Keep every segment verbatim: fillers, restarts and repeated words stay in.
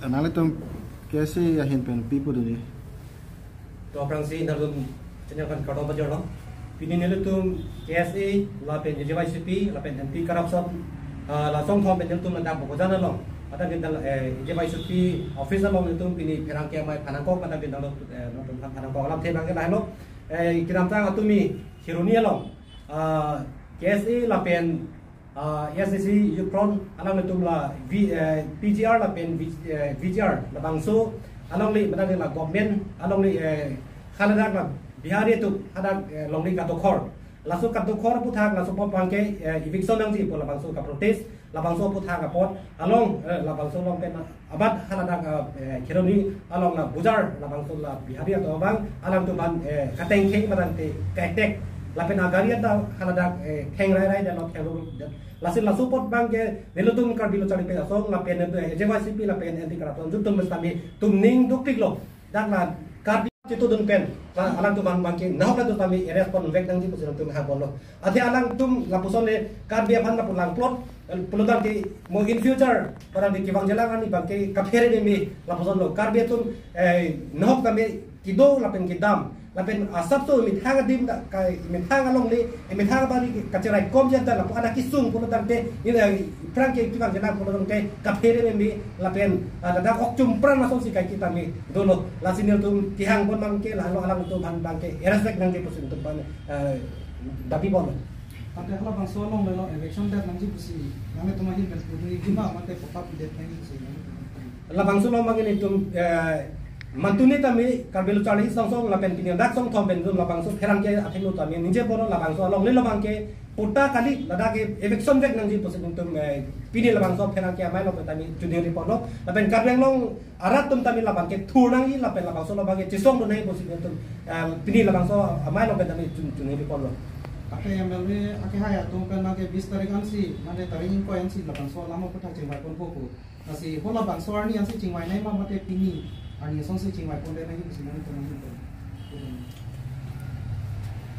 Nanglitum K S A ahin pen pi pudunji? To aphrangsi nanglitum channel aphan kardom pajirlo. Pini nelitum K S A lapen A J Y C P lapen anti corruption, ah, la songthom pen nelitum ladak Bokajan along, ladak kita, eh, A J Y C P office along nelitum pini pherangke amei phanangkok, ladak kita lo, eh, nelitum phan phanangkok alamthe abangke lahelo. Eh, kedamtang atumi Kheroni along, ah, K S A lapen, ah, A S D C Youth Front alangtum la V, eh, P G R lapen V, eh, V G R labangso alangli, mane la government alangli, eh, haladak la Bihari atum hadak, eh, longri katokhor. Laso katokhor aphuthak laso apot abangke, eh, eviction nangji pu labangso kaprotest, labangso aphuthak apot along, eh, labangso along pen abat haladak, eh, Kheroni along la Bujar labangso la Bihari atum abang alangtum aphan, eh, katengkheng mane te ka-attack lapen agari anta haladak, eh, kheng rai rai detlo, kheng ru ru det. Lasi laso apot abangke nelitum Karbi Lo Charli Asong lapen, eh, A J Y C P lapen anti corruption atum tum sitame tum ning dukpiklo. Dak la Karbi chitudun pen, la alangtum aphan abangke nahok latum tame arrest ponvek nangji pusi nangtum ha bolo. Athe alangtum lapuson le Karbi aphan lapu langplot, eh, pulotangte mo in future, pulotangte kevang jelang arni abangke kaphere meme lapusonlo. Karbi atum, eh, nahok tame kedo lapen kedam, lapen asapso methang adim ta, ka methang alongle, eh, methang abang ke kacherai kom janta lapu anak kesung pulotangte, in, eh, aphrangke kevang jelang pulotangte kaphere meme lapen, ah, ladak ok chumpran asonsi kaiketa me dolo. Lasi nelitum kehang pon abangke, lahelo alangtum aphan abangke arrest nangji pusi nelitum aphan, eh, dabi ponlo. Ante halabangso along lelo eviction det nangji pusi nanglitum ahin pen pudunji ma mate patta pidet nangji pusi nangtum? Labangso along abangke nelitum, eh, mantuni tame Karbi Lo Charli Asong lapen pini dak songthom pen nelitum labangso pherangke athengno tame ningje ponlo, labangso alongle abangke patta kali, ladak ke eviction vek nangji pusi nelitum, eh, pini labangso pherangke amei along pen tame choningri ponlo. Lapen Karbi Anglong arat atum tame labangke thur nangji lapen labangso along abangke chesongdun nangji pusi nelitum, eh, pini labangso amei along pen tame chon-, choningri ponlo. Ante M L A akehai atum pen abangke bis tarik ansi, mane tarik ingkoi ansi labangso alam aphuthak chingvai ponpo pu. Lasi halabangso arni ansi chingvai nangji ma mate pini arni asonsi chingvai pondet nangji pusi nangtum ahin pen?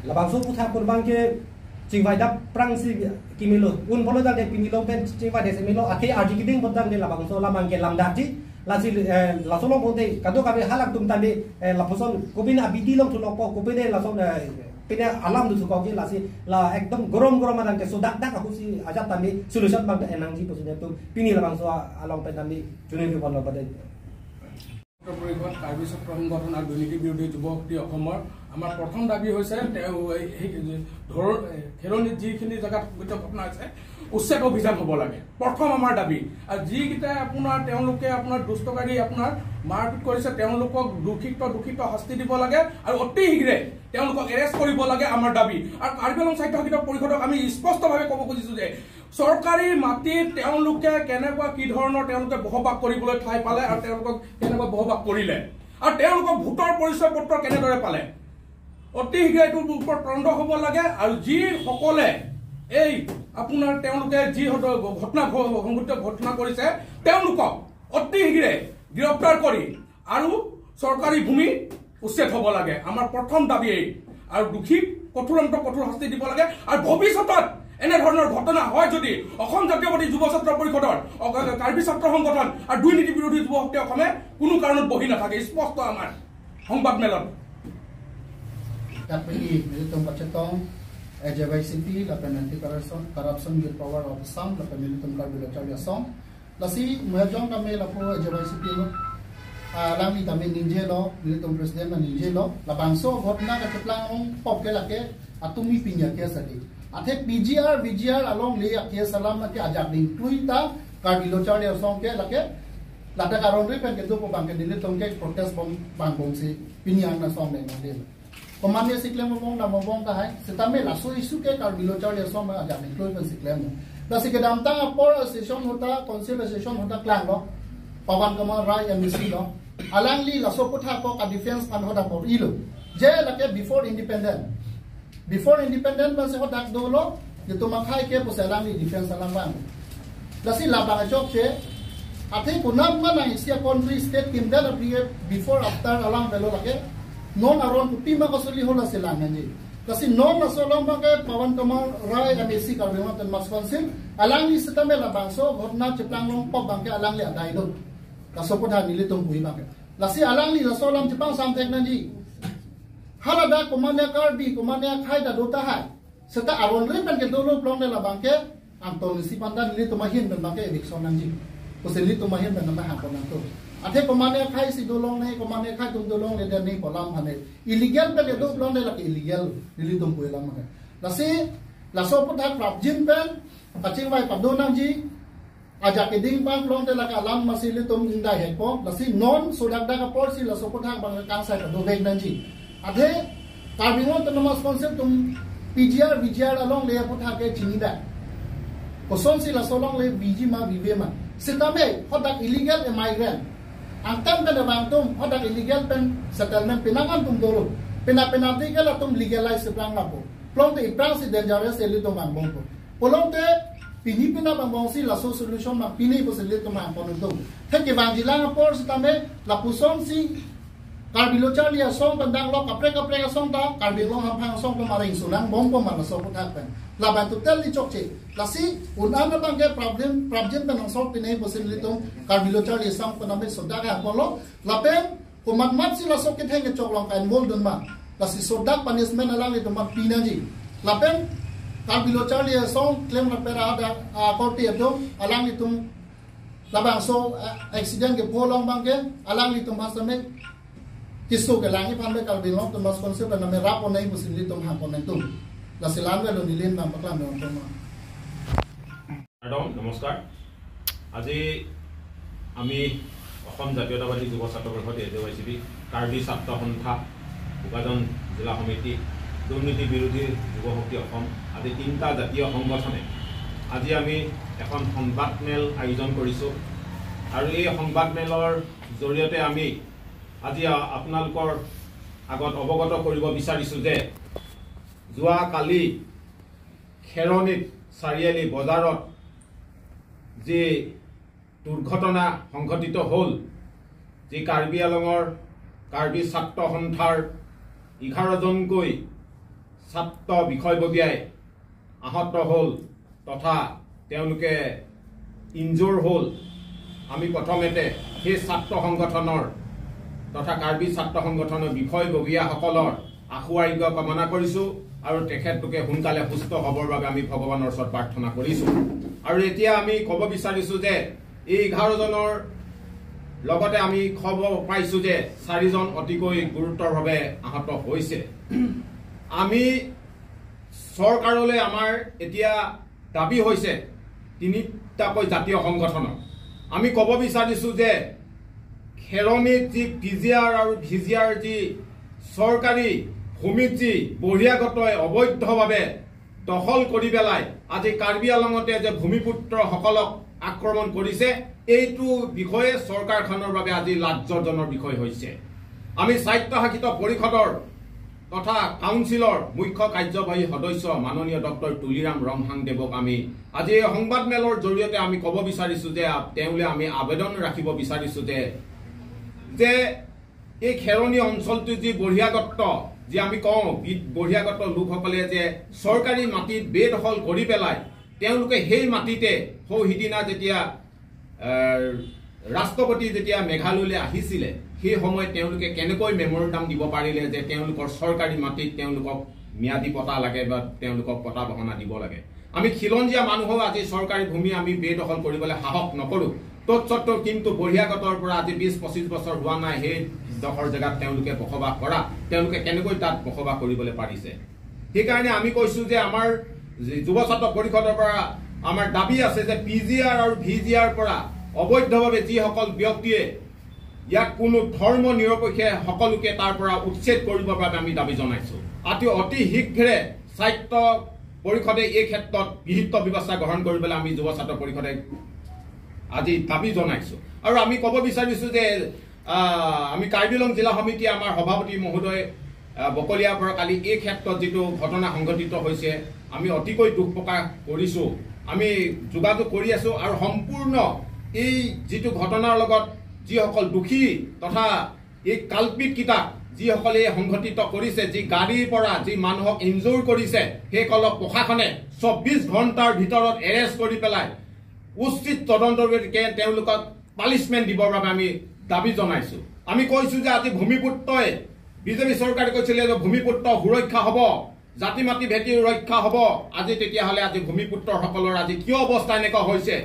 Labangso aphuthak pon abangke chingvai dap aphrangsi kimelo. Un pulotangte pini along pen chingvai det si melo. Athe arji keding pulotangte labangso alam abangke lamdakji. Lasi, eh, laso along pute kadokave halangtum tame, eh, lapuson kopine abidi along thulokpo, kopine lason, eh, pine alam do thukokji, lasi la ekdom gorom gorom adang ke sodak dak ahutsi ajat tame solution abang enangji pusi nelitum pini labangso along pen tame choningri ponlo bade. ছাত্ৰ পৰিষদ, কাৰ্বি ছাত্ৰ সংগঠন আৰু দুৰ্নীতি বিৰোধী যুৱ শক্তি অসমৰ আমাৰ প্ৰথম দাবী হৈছে তেওঁ এই, এই ধৰ, এই খেৰণিত যিখিনি জেগাত সংঘটিত ঘটনা হৈছে, উচ্ছেদ অভিযান হ'ব লাগে, প্ৰথম আমাৰ দাবী। আৰু যিকেইটাই আপোনাৰ, তেওঁলোকে আপোনাৰ দুষ্টকাৰী আপোনাৰ মাৰপিট কৰিছে, তেওঁলোকক দোষীক দোষীক শাস্তি দিব লাগে আৰু অতি শীঘ্ৰে তেওঁলোকক এৰেষ্ট কৰিব লাগে, আমাৰ দাবী। আৰু কাৰ্বি আংলং স্বায়ত্তশাসিত পৰিষদক আমি স্পষ্টভাৱে ক'ব খুজিছো যে চৰকাৰী মাটিত তেওঁলোকে কেনেকুৱা, কি ধৰণৰ তেওঁলোকে বসবাস কৰিবলৈ ঠাই পালে আৰু তেওঁলোকক কেনেকুৱা বসবাস কৰিলে আৰু তেওঁলোকক ভোটৰ পৰিচয় পত্ৰ কেনেদৰে পালে, অতি শীঘ্ৰে এইটোৰ ওপৰত তদন্ত হ'ব লাগে। আৰু যিসকলে এই আপোনাৰ তেওঁলোকে যি হয়তো ঘটনা ঘ-, সংঘটিত ঘটনা কৰিছে, তেওঁলোকক অতি শীঘ্ৰে গ্ৰেপ্তাৰ কৰি আৰু চৰকাৰী ভূমি উচ্ছেদ হ'ব লাগে, আমাৰ প্ৰথম দাবী এই। আৰু দোষীক কঠোৰতম কঠোৰ শাস্তি দিব লাগে। আৰু ভৱিষ্যতত এনেধৰণৰ ঘটনা হয় যদি অসম জাতীয়তাবাদী যুৱ ছাত্ৰ পৰিষদৰ, অ-, কাৰ্বি ছাত্ৰ সংগঠন আৰু দুৰ্নীতি বিৰোধী যুৱ শক্তি অসমে কোনো কাৰণত বহি নাথাকে, স্পষ্ট আমাৰ সংবাদ মেলত। Dak pini nelitum kachetong A J Y C P lapen Anti Corruption, Corruption Youth Power of Assam lapen nelitum Karbi Lo Charli Asong. Lasi mejong kami lapu A J Y C P lo, ah, alangli tame ningjelo, nelitum president na ningjelo, labangso ghotna kacheplang ongpop ke lake atumi pinya ke sadi. Athe P G R, V G R alongle a-case alam ke ajak dingklui ta Karbi Lo Charli Asong ke lake ladak aron ri pen kedo pu abangke nelitum ke protest bom bang bomsi pini an na song deng deng. Komatne si klem mong na mong tahai, setame laso issue ke Karbi Lo Charli Asong ajak dingklui pensi klem. Lasi kedamtang apor session ahut ta, council session ahut ta klanglo, Pawan Kumar Rai M A C lo. Alangli laso aphuthak ko ka-defense aphan hadak bor-ilo. Je lake before independent. Before independent pensi hadak dolo, nelitum akhai ke pusi alangli defense alam abang. Lasi labang chokche, athe konam ma nang isi a-country state kimdel aphi ke before after alam avelo lake, non aron kopi ma kosoli ho lasi lang nangji. Lasi non laso along abangke Pawan Kumar Rai M A C Karbi Anglong Autonomous Council, alangli setame labangso ghotna cheplang ongpop abangke alangli adai do. Laso aphuthak nelitum pu abang ke. Lasi alangli laso alam chepangsam thek nangji. Hala dak komatne Karbi, komatne akhei ta do tahai. Seta aron ri pen kedolo pulote labang ke, anton isi pandan nelitum ahin pen abang ke eviction nangji. Pusi nelitum ahin pen nama hangpon nangtum. Athe komatne akhei si dolongle, komatne akhei atum dolongle, dan ne pu alam aphan ne. Illegal pen kedo pulote lake illegal, nelitum pu alam ke. Lasi, laso aphuthak prapjin pen, kachingvai pado nangji, ajak keding pang pulote lake alam masi nelitum indai hekpo, lasi non sodak dak apor si laso aphuthak abang kangsai pado vek nangji. Athe, Karbi Anglong Autonomous Council atum P G R, V G R alongle aphuthak ke chinidak. Kosonsi laso alongle viji ma vive ma. Sitame, hadak illegal immigrant. Angtan pen abang atum, hadak illegal pen settlement penang an atum dolo. Pena pena ati ke latum legalize seberang lapu. Pulote aphrangsi dangerous ilitum angbong pu. Pulote pini pina angbong si laso solution ma pini pusi ilitum angbong ilitum. Thek kevangji lang apor sitame lapuson si Karbi Lo Charli Asong pen danglo kaprek kaprek asong ta Karbi Anglong Hamphang asong pen maring sunang bom pu ma laso aphuthak pen. Labang total dichokche. Lasi un-an abang ke problem, problem pen solve pine pusi ilitum Karbi Lo Charli Asong pen amit sodak ke apolo. Lapen komat mat si laso ketheng kechok along ka-involve dun ma. Lasi sodak punishment alanglitum aphan pi nangji. Lapen Karbi Lo Charli Asong klem rapera ada, ah, korte atum alanglitum labangso, ah, accident kepho along abang ke alanglitum aphan sitame keso kelang aphan pen Karbi Anglong Autonomous Council pen name rap-on nangji pusi nelitum hangpon nangtum. Lasi la-an avelo, neli nang paklang nangtum ma. একদম নমস্কাৰ। আজি আমি অসম জাতীয়তাবাদী যুৱ ছাত্ৰ পৰিষদ, A J Y C P, Karbi ছাত্ৰ সন্থা, বোকাজান জিলা সমিতি, দুৰ্নীতি বিৰোধী যুৱ শক্তি অসম আদি তিনিটা জাতীয় সংগঠনে আজি আমি এখন সংবাদমেল আয়োজন কৰিছোঁ। আৰু এই সংবাদমেলৰ জৰিয়তে আমি আজি আ-, আপোনালোকৰ আগত অৱগত কৰিব বিচাৰিছোঁ যে যোৱা কালি খেৰণিত চাৰিআলি বজাৰত যি দুৰ্ঘটনা সংঘটিত হ'ল, যি কাৰ্বি আংলঙৰ কাৰ্বি ছাত্ৰ সন্থাৰ এঘাৰজনকৈ ছাত্ৰ বিষয়ববীয়াই আহত হ'ল তথা তেওঁলোকে ইনজুৰ হ'ল, আমি প্ৰথমতে সেই ছাত্ৰ সংগঠনৰ তথা কাৰ্বি ছাত্ৰ সংগঠনৰ বিষয়ববীয়াসকলৰ আশু আৰোগ্য কামনা কৰিছোঁ আৰু তেখেতলোকে সোনকালে সুস্থ হ'বৰ বাবে আমি ভগৱানৰ ওচৰত প্ৰাৰ্থনা কৰিছোঁ। আৰু এতিয়া আমি ক'ব বিচাৰিছোঁ যে এই এঘাৰজনৰ লগতে আমি খবৰ পাইছোঁ যে চাৰিজন অতিকৈ গুৰুতৰভাৱে আহত হৈছে। আমি চৰকাৰলৈ আমাৰ এতিয়া দাবী হৈছে তিনিটাকৈ জাতীয় সংগঠনৰ। আমি ক'ব বিচাৰিছোঁ যে খেৰণিত যি পি জি আৰ আৰু ভি জি আৰ যি চৰকাৰী ভূমিত যি বহিৰাগতই অবৈধভাৱে দখল কৰি পেলাই আজি কাৰ্বি আংলঙতে যে ভূমিপুত্ৰসকলক আক্ৰমণ কৰিছে, এইটো বিষয়ে চৰকাৰখনৰ বাবে আজি লাজ্জনক বিষয় হৈছে। আমি স্বায়ত্তশাসিত পৰিষদৰ তথা কাউন্সিলৰ মুখ্য কাৰ্যবাহী সদস্য মাননীয় ডক্টৰ তুলিৰাম ৰংহাং দেৱক আমি আজি এই সংবাদমেলৰ জৰিয়তে আমি ক'ব বিচাৰিছোঁ যে আ-, তেওঁলৈ আমি আবেদন ৰাখিব বিচাৰিছোঁ যে, যে এই খেৰণি অঞ্চলটো যি বহিৰাগত, যি আমি কওঁ বি-, বহিৰাগত লোকসকলে যে চৰকাৰী মাটিত বেদখল কৰি পেলাই তেওঁলোকে সেই মাটিতে সৌ সিদিনা যেতিয়া আহ, ৰাষ্ট্ৰপতি যেতিয়া মেঘালয়লৈ আহিছিলে, সেই সময়ত তেওঁলোকে কেনেকৈ মেমৰেণ্ডাম দিব পাৰিলে যে তেওঁলোকৰ চৰকাৰী মাটিত তেওঁলোকক ম্যাদী পট্টা লাগে বা তেওঁলোকক পট্টা বাহনা দিব লাগে। আমি খিলঞ্জীয়া মানুহো আজি চৰকাৰী ভূমি আমি বেদখল কৰিবলৈ সাহস নকৰোঁ। তৎসত্ত্বেও কিন্তু বহিৰাগতৰ পৰা আজি বিশ পঁচিশ বছৰ হোৱা নাই সেইডোখৰ জেগাত তেওঁলোকে বসবাস কৰা, তেওঁলোকে কেনেকৈ তাত বসবাস কৰিবলৈ পাৰিছে? সেইকাৰণে আমি কৈছোঁ যে আমাৰ যি যুৱ ছাত্ৰ পৰিষদৰ পৰা আমাৰ দাবী আছে যে পি জি আৰ আৰু ভি জি আৰ পৰা অবৈধভাৱে যিসকল ব্যক্তিয়ে ইয়াত কোনো ধৰ্ম নিৰপেক্ষে সকলোকে তাৰ পৰা উচ্ছেদ কৰিবৰ বাবে আমি দাবী জনাইছোঁ। অতি, অতি শীঘ্ৰে স্বায়ত্ত পৰিষদে এই ক্ষেত্ৰত বিহিত ব্যৱস্থা গ্ৰহণ কৰিবলৈ আমি যুৱ ছাত্ৰ পৰিষদে আজি দাবী জনাইছোঁ। আৰু আমি ক'ব বিচাৰিছোঁ যে, আহ, আমি কাৰ্বি আংলং জিলা সমিতিয়ে আমাৰ সভাপতি মহোদয়, আহ, বকলিয়াৰ পৰা কালি এই ক্ষেত্ৰত যিটো ঘটনা সংঘটিত হৈছে, আমি অতিকৈ দুখ প্ৰকাশ কৰিছোঁ। আমি যোগাযোগ কৰি আছোঁ আৰু সম্পূৰ্ণ এই যিটো ঘটনাৰ লগত যিসকল দোষী তথা এই কালপিটকেইটাক যিসকলে এই সংঘটিত কৰিছে, যি গাড়ীৰ পৰা যি মানুহক ইনজুৰ কৰিছে, সেইসকলক প্ৰশাসনে চৌব্বিছ ঘণ্টাৰ ভিতৰত এৰেষ্ট কৰি পেলাই উচিত তদন্ত কৰি কে-, তেওঁলোকক পানিচমেণ্ট দিবৰ বাবে আমি দাবী জনাইছো। আমি কৈছো যে আজি ভূমিপুত্ৰই, বিজেপি চৰকাৰে কৈছিলে যে ভূমিপুত্ৰ সুৰক্ষা হ'ব, জাতি মাটি ভেটি ৰক্ষা হ'ব। আজি তেতিয়াহ'লে আজি ভূমিপুত্ৰসকলৰ আজি কিয় অৱস্থা এনেকুৱা হৈছে?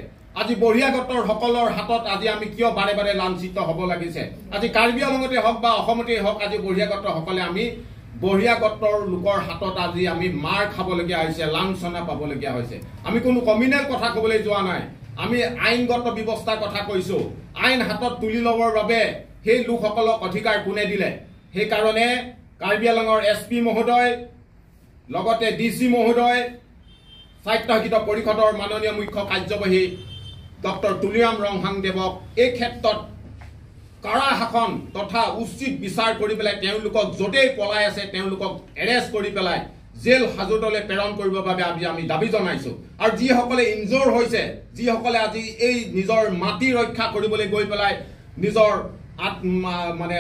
আজি বহিৰাগতৰসকলৰ হাতত আজি আমি কিয় বাৰে বাৰে লাঞ্ছিত হ'ব লাগিছে? আজি কাৰ্বি আংলঙতে হওক বা অসমতে হওক, আজি বহিৰাগতসকলে আমি বহিৰাগতৰ লোকৰ হাতত আজি আমি মাৰ খাবলগীয়া হৈছে, লাঞ্ছনা পাবলগীয়া হৈছে। আমি কোনো কমিউনেল কথা ক'বলৈ যোৱা নাই, আমি আইনগত ব্যৱস্থাৰ কথা কৈছো। আইন হাতত তুলি ল'বৰ বাবে সেই লোকসকলক অধিকাৰ কোনে দিলে? সেইকাৰণে কাৰ্বি আংলঙৰ এছ পি মহোদয়, লগতে ডি চি মহোদয়, স্বায়ত্তশাসিত পৰিষদৰ মাননীয় মুখ্য কাৰ্যবাহী ডক্টৰ তুলিৰাম ৰংহাং দেৱক এই ক্ষেত্ৰত কাৰা শাসন তথা উচিত বিচাৰ কৰি পেলাই তেওঁলোকক য'তেই পলাই আছে তেওঁলোকক এৰেষ্ট কৰি পেলাই জেল হাজতলৈ প্ৰেৰণ কৰিবৰ বাবে আজি আমি দাবী জনাইছো। আৰু যিসকলে ইনজৰ হৈছে, যিসকলে আজি এই নিজৰ মাটি ৰক্ষা কৰিবলৈ গৈ পেলাই নিজৰ আত্মা মানে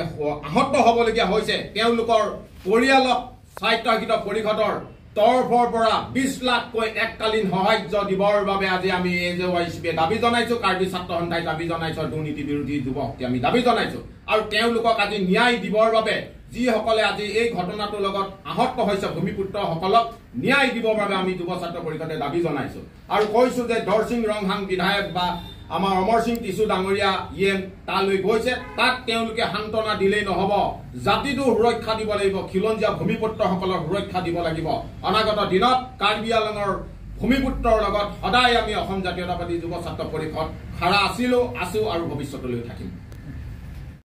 আহত হ'বলগীয়া হৈছে, তেওঁলোকৰ পৰিয়ালক স্বায়ত্তশাসিত পৰিষদৰ তৰফৰ পৰা বিশ লাখকৈ এককালীন সাহায্য দিবৰ বাবে আজি আমি এ জে ৱাই চি পিয়ে দাবী জনাইছো, কাৰ্বি ছাত্ৰ সন্থাই দাবী জনাইছো, দুৰ্নীতি বিৰোধী যুৱ শক্তিয়ে আমি দাবী জনাইছো। আৰু তেওঁলোকক আজি ন্যায় দিবৰ বাবে, যিসকলে আজি এই ঘটনাটোৰ লগত আহত হৈছে ভূমিপুত্ৰসকলক ন্যায় দিবৰ বাবে আমি যুৱ ছাত্ৰ পৰিষদে দাবী জনাইছো। আৰু কৈছো যে দৰসিং ৰংহাং বিধায়ক বা আমাৰ অমৰ সিং টিচু ডাঙৰীয়া ইয়ে তালৈ গৈছে, তাত তেওঁলোকে সান্তনা দিলেই নহ'ব, জাতিটো সুৰক্ষা দিব লাগিব, খিলঞ্জীয়া ভূমিপুত্ৰসকলৰ সুৰক্ষা দিব লাগিব। অনাগত দিনত কাৰ্বি আংলঙৰ ভূমিপুত্ৰৰ লগত সদায় আমি অসম জাতীয়তাবাদী যুৱ ছাত্ৰ পৰিষদ খাৰা আছিলো, আছো আৰু ভৱিষ্যতলৈও থাকিম।